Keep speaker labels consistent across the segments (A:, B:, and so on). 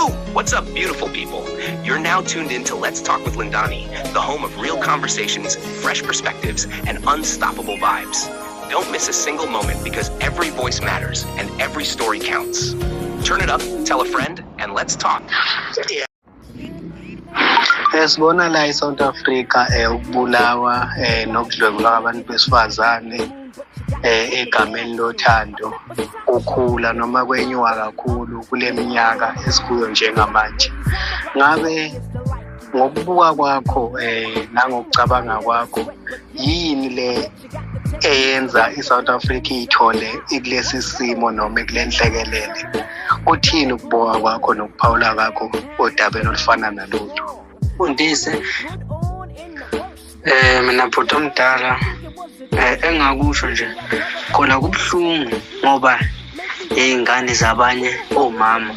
A: What's up, beautiful people? You're now tuned in to Let's Talk with Lindani, the home of real conversations, fresh perspectives, and unstoppable vibes. Don't miss a single moment because every voice matters and every story counts. Turn it up, tell a friend, and let's talk.
B: Sibona la eSouth Africa ukubulawa nokudlwengulwa kwabantu besifazane egameni lothando kukhula noma kwenyuka kakhulu kule minyaka esikuyo njengamanje. Ngabe ngokubuka kwakho nangokucabanga kwakho yini le eyenza iSouth Africa iy'thole ikulesi simo noma ikule nhlekelele? Kuthini ukubuka kwakho nokuphawula kwakho odabeni olufana nalolu?
C: Fundise mina bhuti omdala, engakusho nje khona kubuhlungu ngoba iy'ngane zabanye omama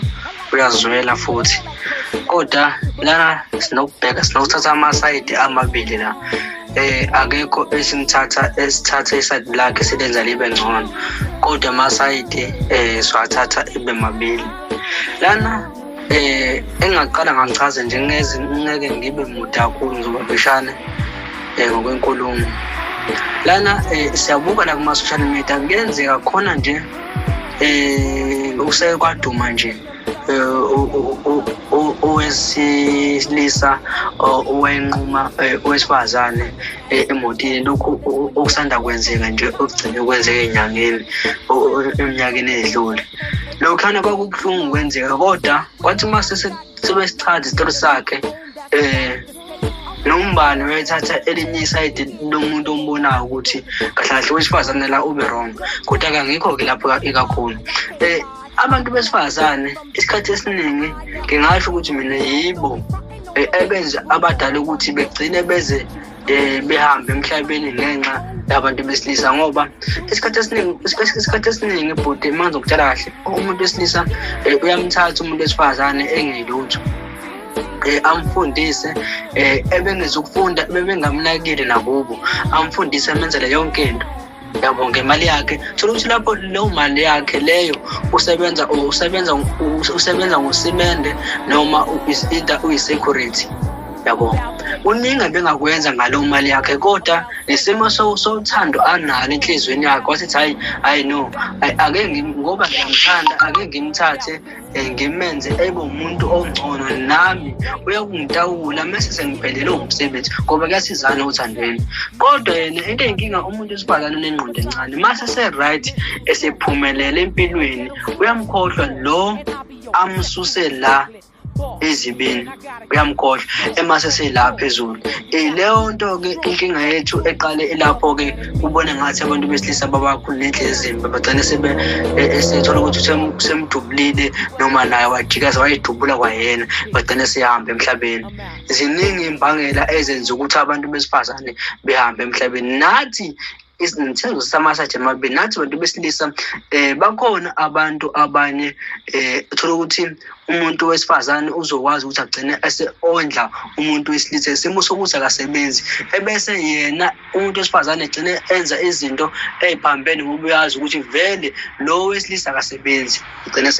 C: uyazwela futhi, kodwa lana sinokubheka, sinokuthatha amasayidi amabili la. Akekho esimthatha esithatha isayidi lakhe silenza libe ngcono, kodwa amasayidi siwathatha ibe mabili lana. Engaqala ngangichaze nje, ngeke ngibe mude kakhulu, ngizoba mfishane ngokwenkulumo lana. Siyabuka la kuma-social media, kuyenzeka khona nje usekwaduma nje owesilisa owenquma owesifazane emotini, lokhu okusanda kwenzeka nje, okugcine kwenzeka ey'nyangeni, eminyakeni edlule. Lokhana kwakubuhlungu kwenzeka, kodwa kwathi uma sebesichaza isitori sakhe, nombani wayethatha elinye isayidi lomuntu ombonayo ukuthi kahle kahle owesifazane la ube wrong, kodwa-ke angikho-ke lapho ikakhulu. Abantu besifazane isikhathi esiningi ngingasho ukuthi mina yibo ebenza abadala ukuthi begcine beze behambe emhlabeni ngenxa yabantu besilisa, ngoba isikhathi esiningi bhuti, uma ngizokutshela kahle, umuntu wesilisa uyamthatha umuntu wesifazane engelutho, amfundise, ebengezukufunda bebengamnakile nakubo, amfundise, amenzele yonke into yabo ngemali yakhe. Thola ukuthi lapho leyo mali yakhe leyo usebenza ngosimende noma is either uyi-security yabo, kuningi ebengakwenza ngaleyo mali yakhe, kodwa nesimo sothando analo enhliziyweni yakhe wathi, "Hayi, hayi, no, ake ngoba ngiyamthanda, ake ngimthathe, ngimenze ebe umuntu ongcono, nami uyakungitawula mese sengiphelelwe umsebenzi," ngoba kuyasizana othandweni. Kodwa yena into eyinkinga, umuntu wesifazane unengqondo encane, mase se-right, esephumelele empilweni, uyamkhohlwa lo amsuse la ezibini, uyamkhohlwa emase sela phezulu. Leyo nto-ke inkinga yethu eqale ilapho-ke, ubone ngathi abantu besilisa babakhulu nendlela ezimbi, bagcine sebe esethola ukuthi semdubulile noma naye wajikaza wayidubula kwayena, bagcine seyahamba emhlabeni. Ziningi iy'mbangela ezenza ukuthi abantu besifazane behambe emhlabeni. Nathi isinithenzo samasayidi amabili, nathi bantu besilisa, bakhona abantu abanye uthola ukuthi umuntu wesifazane uzokwazi ukuthi agcine ese-ondla umuntu wesilisa, isimo sokuthi akasebenzi, ebese yena umuntu wesifazane egcine enza izinto ey'phambene ngoba uyazi ukuthi vele lo wesilisa akasebenzi, egcine.